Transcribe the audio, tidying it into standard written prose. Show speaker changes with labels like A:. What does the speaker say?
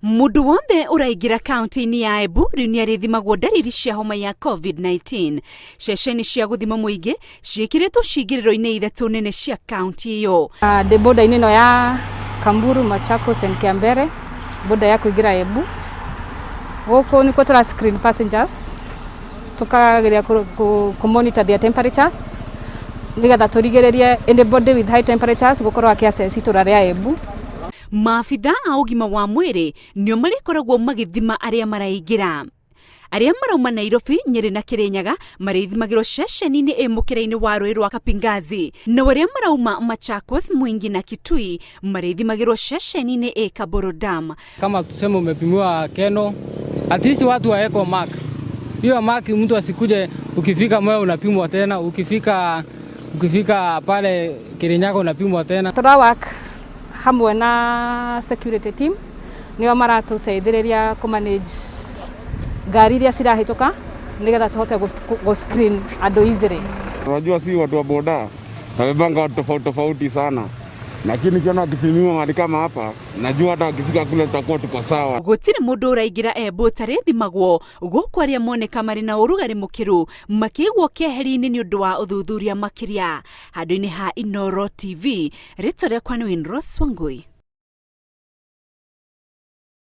A: Mũndũ wothe ũraingĩra kaunti-inĩ ya Embu rĩu nĩ arĩthimagwo ndariri cia homa ya COVID-19. Ceceni cia gũthima mũingĩ ciĩkĩrĩtwo cingĩrĩro-inĩ ithatũ nene cia kaunti ĩyo.
B: Ndĩ border-inĩ ĩno ya Kamburu, Machakos and Kiambere, border ya kũingĩra Embu. Gũkũ nĩkuo tũra screen passengers, tũkageria kũ monitor their temperatures nĩgetha tũrigĩrĩrie anybody with high temperatures gũkorwo akĩ access itũra rĩa Embu.
A: Maabitha a ũgima wa mwĩrĩ nĩo marĩkoragwo magĩthima arĩa maraingĩra. Arĩa marauma Nairobi, Nyĩrĩ na Kĩrĩnyaga marĩthimagĩrwo ceceni-inĩ ĩ mũkĩra-inĩ wa rũĩ rwa Kapingazi. Nao arĩa marauma Machakos, Mwingi na Kitui marĩthimagĩrwo ceceni-inĩ ĩ Kaburu Dam.
C: Kama tuseme umepimiwa Keno, at least watu waeko mark. Hiyo mark mtu asikuje, ukifika Mwea unapimwa tena, ukifika ukifika pale Kirinyaga unapimwa tena.
B: Tũra work hamwe na security team nĩo maratũteithĩrĩria kũ manage ngari iria cirahĩtũka nĩgetha tũhote gũ screen andũ easily.
D: Unajua si watu wa boda wamepanga watu tofauti tofauti sana, lakini nikiona wakipimiwa mahali kama hapa, najua hata wakifika kule tutakuwa tuko sawa.
A: Gũtirĩ mũndũ ũraingĩra Embu ũtarĩthimagwo gũkũ arĩa moneka marĩ na ũrugarĩ mũkĩru makĩigwo keheri-inĩ nĩ ũndũ wa ũthuthuria makĩria. Handũ-inĩ ha Inooro TV, rĩtwa rĩakwa nĩ Winrose Wangui.